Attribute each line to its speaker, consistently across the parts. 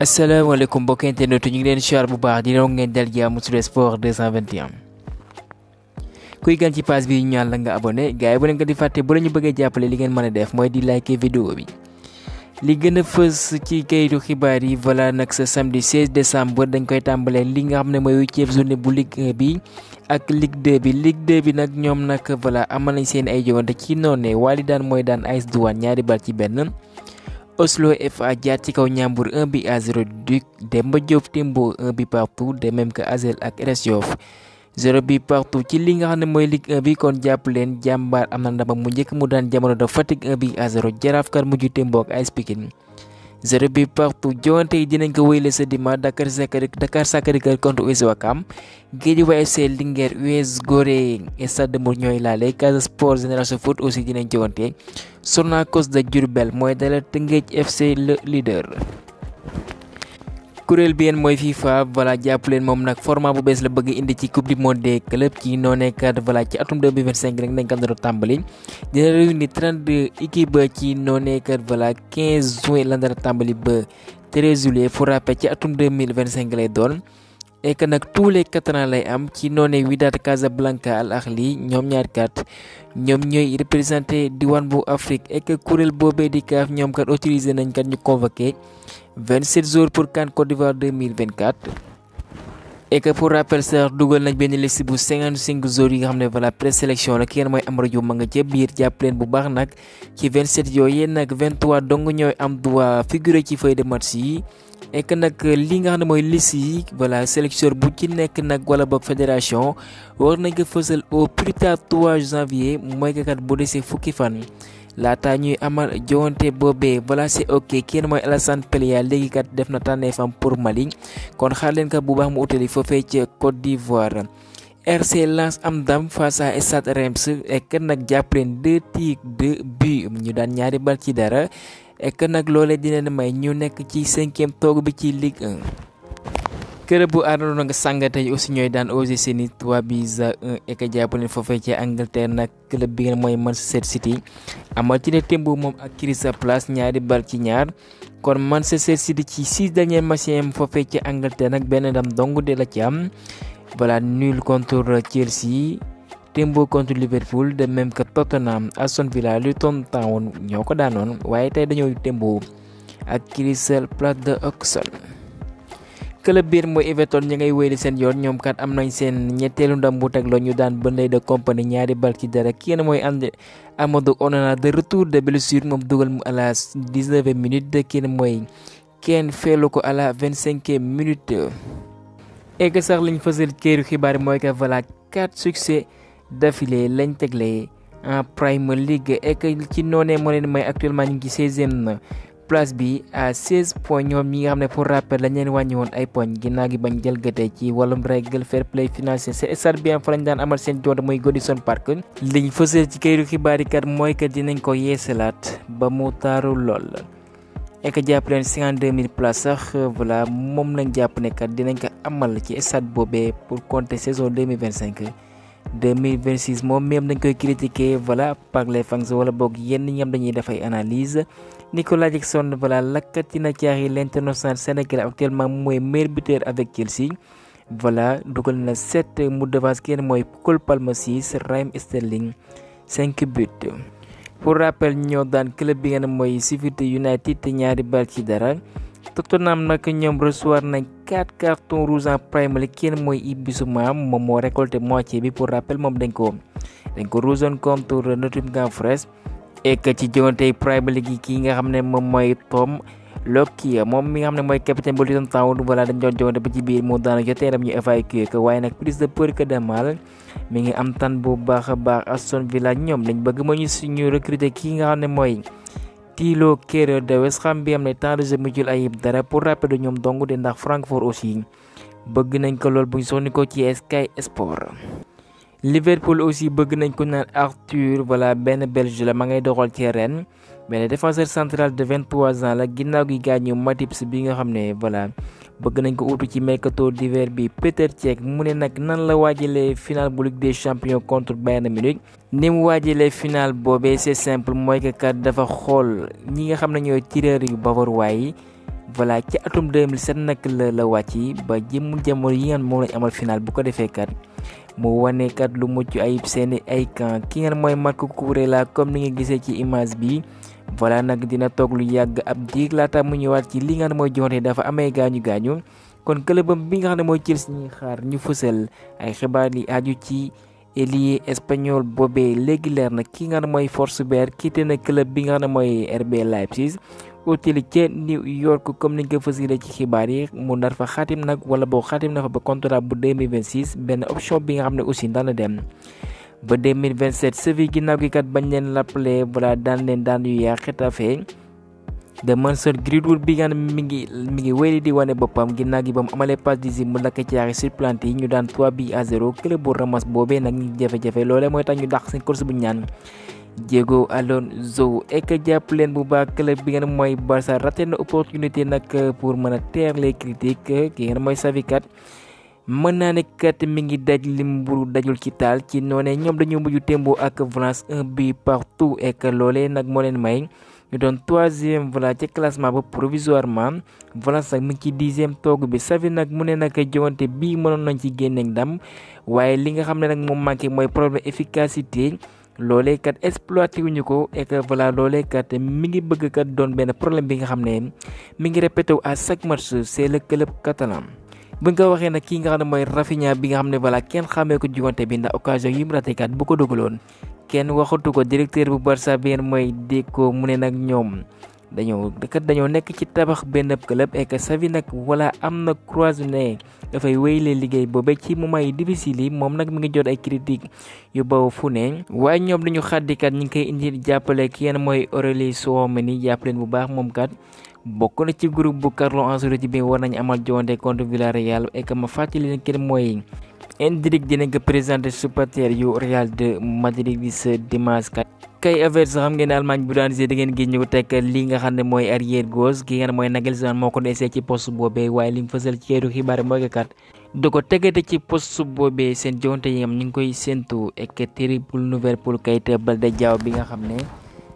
Speaker 1: asalaamaaleykum mbokki internet ñu ngi leen siyaar bu baax di leen ngeen dal jàmm sur sport 221 kuy gan ci page bi ñu ñaan la nga abonné gars yi bu leen ko di fàtte bu la ñu bëggee jàppale li ngeen mën a def mooy di like vidéo bi li gën a fës ci kayitu xibaar yi voilà nag sa samedi 16 décembre dañ koy tàmbalee li nga xam ne mooy 8e journée bu Ligue 1 bi ak Ligue 2 bi Ligue 2 bi nag ñoom nag voilà amal nañ seen ay jogante ci noonu Wally daan mooy daan AS Douane ñaari bal ci benn Oslo FA jaar ci kaw Ñambur 1-0 Duc Demba Diop Timbo 1 partout de même que Asel ak RS Yoff 0 partout ci li nga xam ne mooy Ligue 1 bi kon jàpp leen Jàmbaar am na ndam mu njëkk mu daan Jamono de Fatick 1-0 Jaraaf Kar mujj Timbo ak AS Pikine 0 partout joŋante yi dinañ ko wéyale ce dimanche Dakar Sacré-Cœur contre US Ouakam Guédiawaye FC Linguère US Gorée Stade de Mbour ñooy laale Casa Sport Génération Foot aussi dinañ joŋante Sonacos de Diourbel mooy dalal Teungueth FC le leader. kuréel bi yéen mooy FIFA voilà jàpp leen moom nag format bu bees la bëgg indi ci coupe du monde des clubs ci noonee kat voilà ci atum 2025 rek nañ ko doon tàmbali dina réunir 32 équipes ci noonee kat voilà 15 juin la dara tàmbali ba 13 juillet pour rappel ci atum 2025 lay doon. et que nag tous les 4 ans lay am ci noonee Wydad Casablanca Al Ahly ñoom ñaar kat ñoom ñooy représenté diwaan bu Afrique et que kuréel boobee di CAF ñoom kat autorisé nañ kat ñu convoqué 27 jours pour CAN Côte d'Ivoire 2024. et que pour rappel sax dugal nañ benn liste bu 55 jours yi nga xam ne voilà présélection la ki ngeen mooy Amara Diouf ma nga ca biir jàpp leen bu baax nag ci 27 yooyu nag 23 dong ñooy am droit figurer ci feuille de match yi. et que nag li nga xam ne mooy liste yi voilà sélectionneur bu ci nekk nag wala boog fédération war nañ ko fësal au plus tard 3 janvier mooy que kat bu desee fukki fan laata ñuy amal joŋante boobee voilà c'est ok kenn mooy Alassane Pléa léegi kat def na tànneefam pour Mali kon xaar leen ko bu baax mu utali foofee ca Côte d'Ivoire. RC Lens am ndam face à Stade Reims et que nag jàpp leen 2 tirs de but ñu daan ñaari bal ci dara. et que nag loolee dina ne may ñu nekk ci 5e toog bi ci Ligue 1. kër bu Arnaud nga sàngate yi aussi ñooy daan OGC Nice 3-1 et que jàpp leen foofee ci Angleterre nag club bi ngeen mooy Manchester City amal ci ne tembo moom ak Crystal Palace ñaari bal ci ñaar kon Manchester City ci 6 derniers matchs yi foofee ci Angleterre nag benn ndam dong de la ci am voilà nul contre Chelsea. Tembo contre Liverpool de même que Tottenham Aston Villa Luton Town ñoo ko daanoon waaye tey dañoo Tembo ak Crystal Palace de Oxford. club biir mooy Everton ñi ngay wéyali seen yoon ñoom kat am nañ seen ñetteelu ndam bu tegloo ñu daan Burnley de Company ñaari bal ci dara kii na mooy Amadou Onana de retour de blessure moom dugal mu à la 19e minute de kii na mooy kenn feelu ko à la 25e minute. et que sax liñ fësal këru xibaar mooy que voilà 4 succès d'affilée lañ tegle en Premier League et que ci noonee moo leen may actuellement ñu ngi ci 16e place bi à 16 points ñoom ñi nga xam ne pour rappel lañ leen wàññi woon ay poñ ginnaaw gi bañ jëlgatee ci wàllum règle fair play financier c'est stade bien fa lañ daan amal seen joonte mooy Goodison Park. liñ fësal ci këru xibaar yi kat mooy que dinañ ko yeesalaat ba mu taaru lool et que jàpp leen 52 000 places sax voilà moom lañ jàpp ne kat dinañ ko amal ci stade boobee pour compter saison 2026 moom même dañ koy critiquer voilà par les fans wala boog yenn ñam dañuy def ay analyse Nicolas Jackson voilà lakkati na caaxi l'international sénégalais actuellement mooy meilleur buteur avec Chelsea voilà dugal na 7 mu devance kenn mooy Cole Palmer 6 Raheem Sterling 5 buts. pour rappel ñoo daan club bi nga ne mooy Sheffield United ñaari bal ci dara. Tottenham nag ñoom recevoir nañ 4 cartons rouges en Premier League kenn mooy Bissouma moom moo récolté moitié bi pour rappel moom dañ ko rougeoon contre Nottingham Forest et que ci joŋante Premier League yi kii nga xam ne moom mooy Tom Lockyer moom mi nga xam ne mooy capitaine bu Luton Town voilà dañ doon joŋante ba ci biir moo daanu jotee ñu évacuer que waaye nag plus de peur que de mal mi ngi am tan bu baax a baax Aston Villa ñoom lañ bëgg moo ñu suñu recruter kii nga xam ne mooy Thilo Kehrer de West Ham bi am ne temps de jeu mu jël ayib dara pour rappel ñoom dong de ndax Francfort aussi bëgg nañ ko lool buñ sonni ko ci Sky Sport. Liverpool aussi bëgg nañ ko naan Arthur voilà benn belge la ma ngay doxal ci Rennes benn défenseur central de 23 ans la ginnaaw gi gaañu Matip bi nga xam ne voilà bëgg nañ ko utu ci mercato d'hiver bi. Peter Cech mu ne nag nan la waajalee final bu Ligue des Champions contre Bayern Munich ni mu waajalee final boobee c'est simple mooy que kat dafa xool ñi nga xam ne ñooy tireur yu bavarois yi voilà ci atum 2007 nag la wàcc ba jëmul jamono yi nga moom lañ amal final bu ko defee kat mu wane kat lu mucc ayib seeni ay camp ki nga mooy Marc Cucurella comme ni nga gisee ci image bi voilà nag dina toog lu yàgg ab diir laata mu ñëwaat ci li nga xam ne mooy joŋante dafa amee gaañu kon clubam bi nga xam ne mooy Chelsea ñuy xaar ñu fësal ay xibaar yi aju ci ailier espagnol boobee léegi leer na ki nga xam ne mooy Forsberg quitté na club bi nga xam ne mooy RB Leipzig utile ca New York comme ni nga ko fësale ci xibaar yi mu nar fa xaatim nag wala boo xaatim na fa ba contrat bu 2026 benn option bi nga xam ne aussi daan na dem ba 2027 Séville ginnaaw gi kat bañ leen lappale voilà daan leen daan yu yaa Getafe de Mason Greenwood bi nga xam ne mi ngi wéy di wane boppam ginnaaw gi ba mu amalee passe décisive mu lakk caaxi sur plante yi ñu daan 3-0 club bu Ramos boobee nag ñu jafe-jafe loolee mooy tax ñu dàq seen course bu ñaan Diego Alonso ek jàpp leen bu baax club bi nga xam mooy Barça raté na opportunité nag pour mën a teer les critiques ki nga xam mooy Xavi kat mën naa ne kat mi ngi daj lim mburu dajul ci taal ci noonee ñoom dañoo mujj tembo ak Valence 1 but partout ek loolee nag moo leen may ñu doon 3e voilà ci classement ba provisoirement Valence nag mi ngi ci 10e toog bi Xavi nag mu ne nag joŋante bii mënoon nañ ci génne ndam waaye li nga xam ne nag moom manqué mooy problème efficacité loolee kat exploité wuñu ko et voilà loolee kat mi ngi bëgg kat doon benn problème bi nga xam ne mi ngi répété wu à chaque match c'est le club catalan. bu nga waxee nag kii nga xam ne mooy Rafinha bi nga xam ne voilà kenn xamee ko jugante bi ndax occasion yi mu raté kat bu ko dugaloon kenn waxatu ko directeur bu Barça bi ngeen mooy Deco mu ne nag ñoom dañoo nekk ci tabax benn club et que Xavi nag wala am na croisé dafay wéyle liggéey boobee ci moment yi difficile yi moom nag mi ngi jot ay critiques yu baw fu ne waaye ñoom dañu xaddikat ñi ngi koy indi jàppale ki ngeen mooy Aurelien Tchouameni jàppaleen bu baax moom kat bokk na ci groupe bu Carlo Ancelotti bi war nañu amal joŋante contre Villarreal et que ma fàttali leen kenn mooy Endrick dinañ ko présenté supporter yu Real de Madrid bi ce dimanche kat Kai Havertz xam ngeen ne Allemagne bu daan gisee da ngeen gis ñu ko teg li nga xam ne mooy arrière gauche ki nga xam ne mooy Nagelsmann moo ko desee ci poste boobee waaye li mu fësal ci keeru xibaar mooy kat du ko tegate ci poste boobee seen joŋante yi am ñu ngi koy séntu et que terrible nouvelle pour Keita Baldé-Diaw bi nga xam ne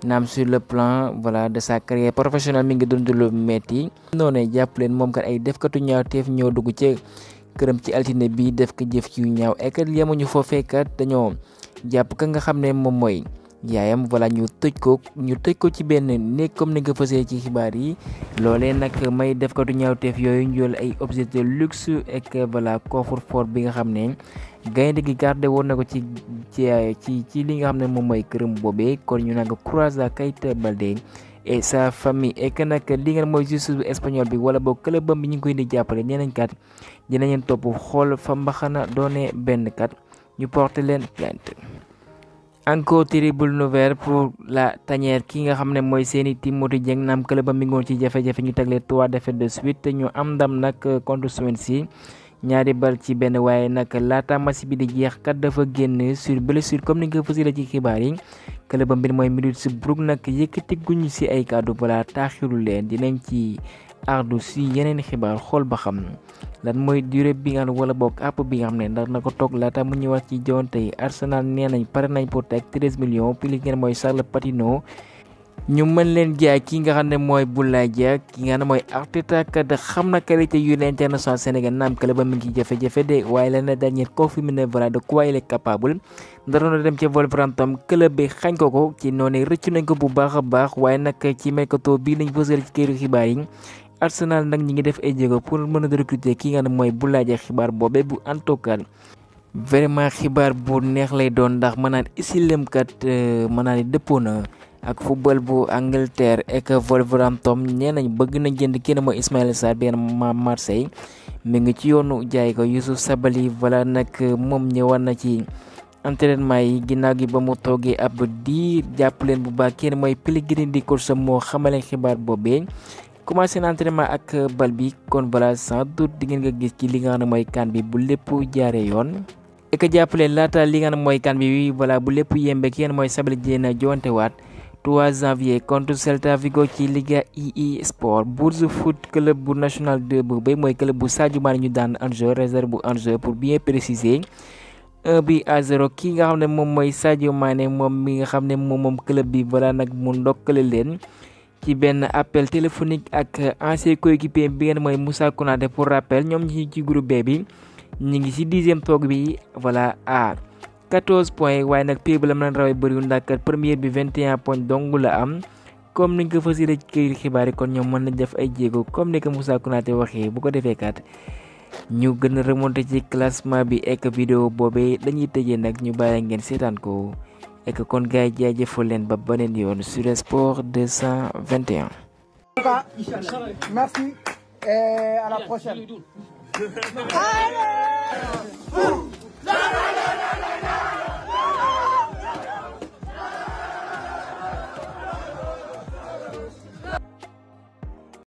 Speaker 1: naam sur le plan voilà de sa carrière professionnelle mi ngi dund lu metti noonu jàpp leen moom kat ay defkatu ñaawteef ñoo dugg ci këram ci altine bi def ko jëf ci ñaaw et que yemuñu foofee kat dañoo jàpp ka nga xam ne moom mooy yaayam voilà ñu tëj ko ci benn néeg comme ni nga fësee ci xibaar yi loolee nag may def ko du ñaawteef yooyu ñu jël ay objets de luxe et voilà coffre-fort bi nga xam ne gaynde gi gardé woon na ko ci li nga xam ne moom mooy këram boobee kon ñu naan ko croisa Keita Baldé et sa famille et que nag li ngeen mooy justice bu espagnol bi wala boog clubam bi ñu ngi koy di jàppale ñeneen kat dinañ leen topp xool fa mbaxana doone benn kat ñu porté leen plainte. Encore terrible nouvelle pour la tanière ki nga xam ne mooy seeni Timothy Dieng naam clubam mi ngi woon ci jafe-jafe ñu tegle 3 défaites de suite ñu am ndam nag contre Swansea 2 bal ci benn waaye nag laata match bi di jeex kat dafa génn sur blessure comme ni nga ko fësale ci xibaar yi clubam bi mooy Middlesbrough nag yëkkati guñu ci ay kàddu balaa taaxiru leen dinañ ci ardu si yeneen xibaar xool ba xam lan mooy durée bi nga xam wala boog àpp bi nga xam ne ndax na ko toog laata mu ñëwaat ci joŋante yi Arsenal nee nañ pare nañ pour teg 13 millions plus ngeen mooy Charles Patino ñu mën leen jaay ki nga xam ne mooy Boulaye Dia ki nga xam ne mooy Arteta kat xam na qualité yu l'international Sénégal naam club ba mi ngi jafe-jafe de waaye la na dernier confirmé ne voilà de quoi il est capable ndaroon na dem ca Wolverhampton club bi xañ ko ci noonu rëccu nañ ko bu baax a baax waaye nag ci mercato bii lañ fësal ci këru xibaar yi Arsenal nag ñi ngi def ay jéego pour mën a recruter ki nga xam ne mooy Boulaye Dia xibaar boobee bu antokat vraiment xibaar bu neex lay doon ndax mën naan isilem kat mën naa ne dëppoo na ak football bu Angleterre et que Wolverhampton ñee nañ bëgg na jënd kenn mooy Ismaïla Sarr benn Marseille mi ngi ci yoonu jaay ko Youssouf Sabaly voilà nag moom ñëwaat na ci entraînement yi ginnaaw gi ba mu toogee ab diir jàpp leen bu baax kenn mooy Pellegrini di course moo xamale xibaar boobee commencé na entraînement ak bal bi kon voilà sans doute di ngeen nga gis ci li nga xam ne mooy kan bi bu lépp jaaree yoon et que jàpp leen laata li nga xam ne mooy kan bi voilà bu lépp yembe kenn mooy Sabaly dina jonte waat 3 janvier contre Celta Vigo ci Liga EE Sport Bourges Foot club bu national 2 boobee mooy club bu Sadio Mané ñu daan Angers réserve bu Angers pour bien préciser 1-0 ki nga xam ne moom mooy Sadio Mané moom mi nga xam ne moom club bi voilà nag mu ndokkale leen ci benn appel téléphonique ak ancien coéquipier bi ngeen mooy Moussa Konaté. Pour rappel ñoom ñi ci groupe B bi ñi ngi ci 10e toog bi voilà à 14 points waaye nag Pays ba la mën a rawee bëriwul ndax première bi 21 points dong la am. comme niñ ko fas yéene ci këyit xibaar yi kon ñoom mën nañ def ay jéego comme ni ko Moussa Konaté waxee bu ko defee kat ñu gën a remonté ci classement bi ek vidéo boobee dañuy tëjee nag ñu bàyyi ngeen seetaan ko ek kon gars yi jaajëfal leen ba beneen yoon sur Sport 221.
Speaker 2: Merci et à la prochaine. Allez